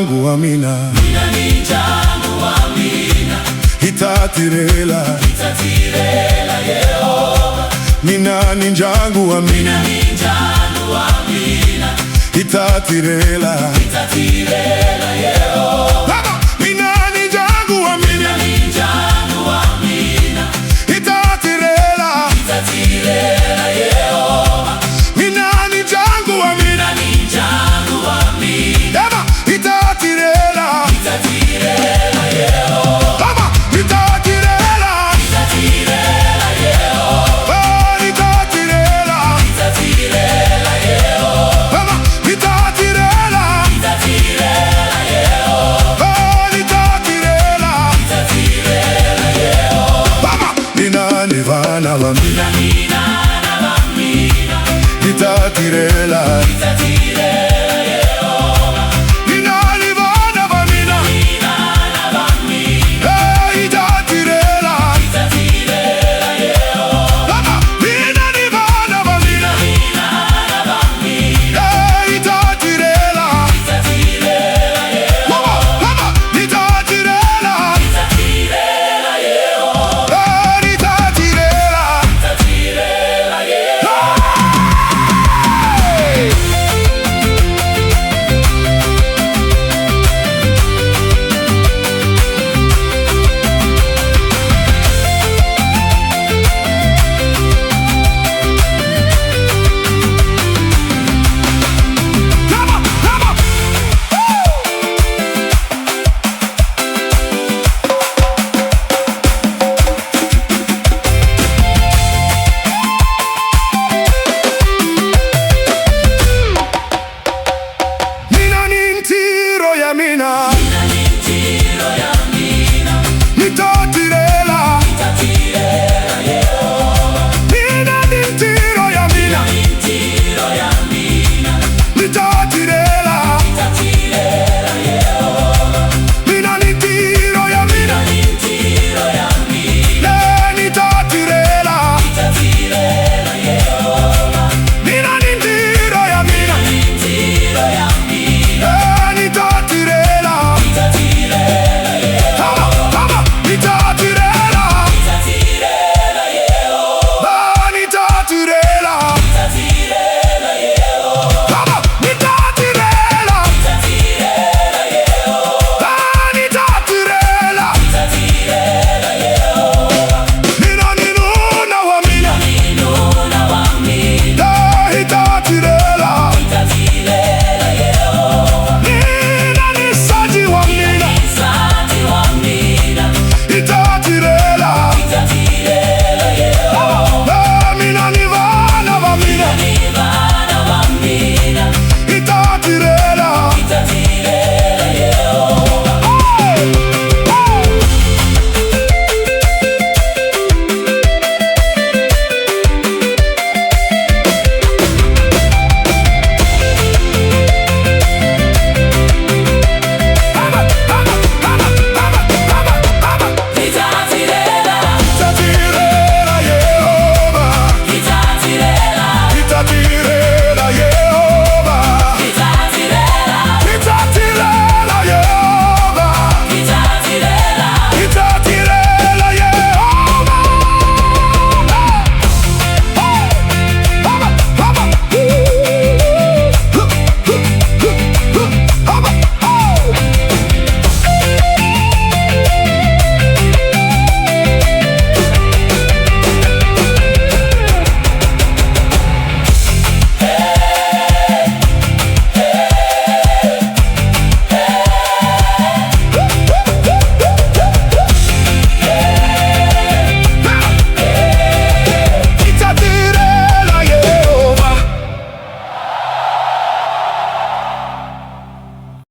ndyangu wa mina. Mina ni ndyangu wa mina. Hi ta tirhela. Hi ta tirhela Yehovha. Mina ni ndyangu wa mina. Mina ni ndyangu wa mina. Hi ta tirhela. Hi ta tirhela Yehovha. Baba, mina ni ndyangu wa mina. Mina ni ndyangu wa mina. Hi ta tirhela. Hi ta tirhela Yehovha. Mina ni ndyangu wa mina. Mina ni ndyangu wa mina. Baba, hi ta tirhela. Hi ta tirhela Yehovha. Baba, hi ta tirhela. Hi ta tirhela Yehovha. Oh, hi ta tirhela. Hi ta tirhela Yehovha. Baba, hi ta tirhela. Hi ta tirhela Yehovha. Oh, hi ta tirhela. Hi ta tirhela Yehovha. Baba, mina ni vana va mina. Mina na va mina. Hi ta tirhela. Hi ta